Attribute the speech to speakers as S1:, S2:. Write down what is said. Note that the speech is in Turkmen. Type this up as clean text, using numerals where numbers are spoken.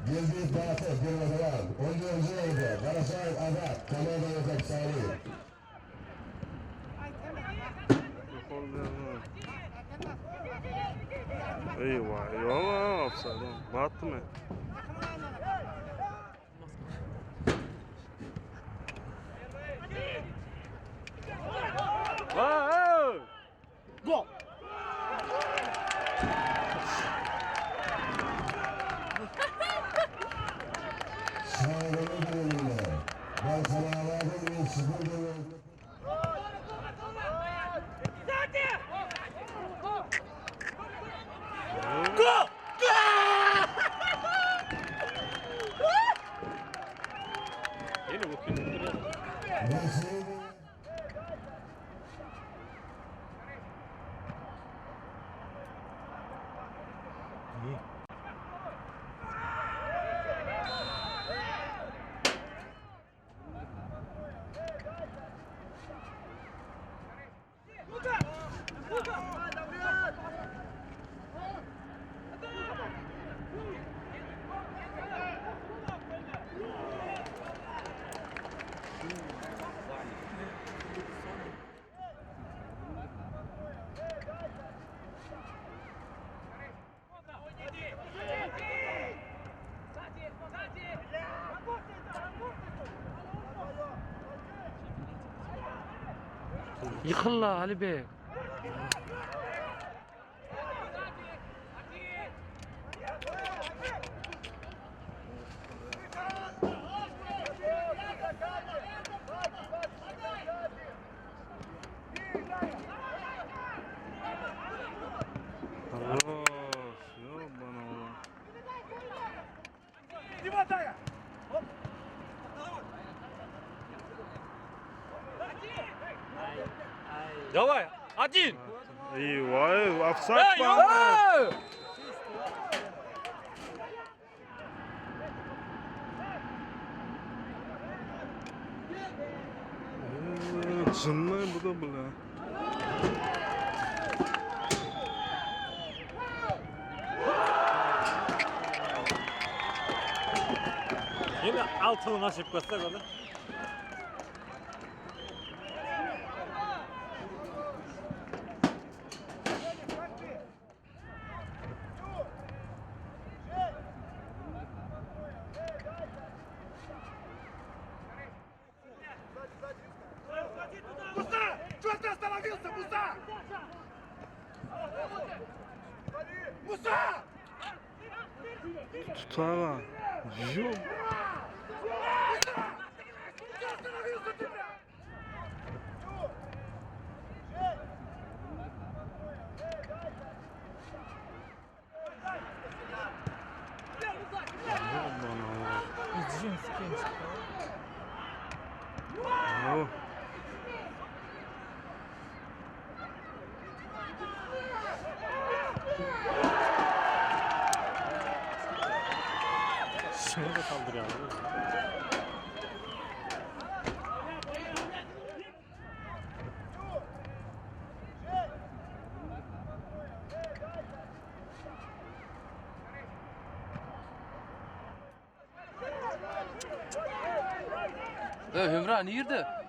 S1: Geldiýew Batyr, derwezeban, 14-nji orunda Garaşaýew Azat, komandanyň kapitany.
S2: Eyvah, eyvah, ofsayda. Battı mı? Vay!
S3: Gol!
S1: Çagalar bölüminde Balkanabadyň 31 döwlet
S3: Gol!
S4: Ýene götürip durýar.
S1: Mersin
S4: Ýykyl Ali beg.
S2: Хорош, ёбана в рот.
S4: Давай, один.
S2: Eyvah, ofsayt
S4: Ey,
S2: var.
S4: ey!
S2: Çınlay bu da bile.
S4: Ýene altyny aşyp bassak onda.
S3: Муса! Чего ты остановился, Муса? Муса!
S2: Tutara. Yob.
S3: Чего остановился ты, бля?
S2: Ёбана в рот. Oh.
S4: Şunu da kaldırýar.
S5: Ey Hümra nirde?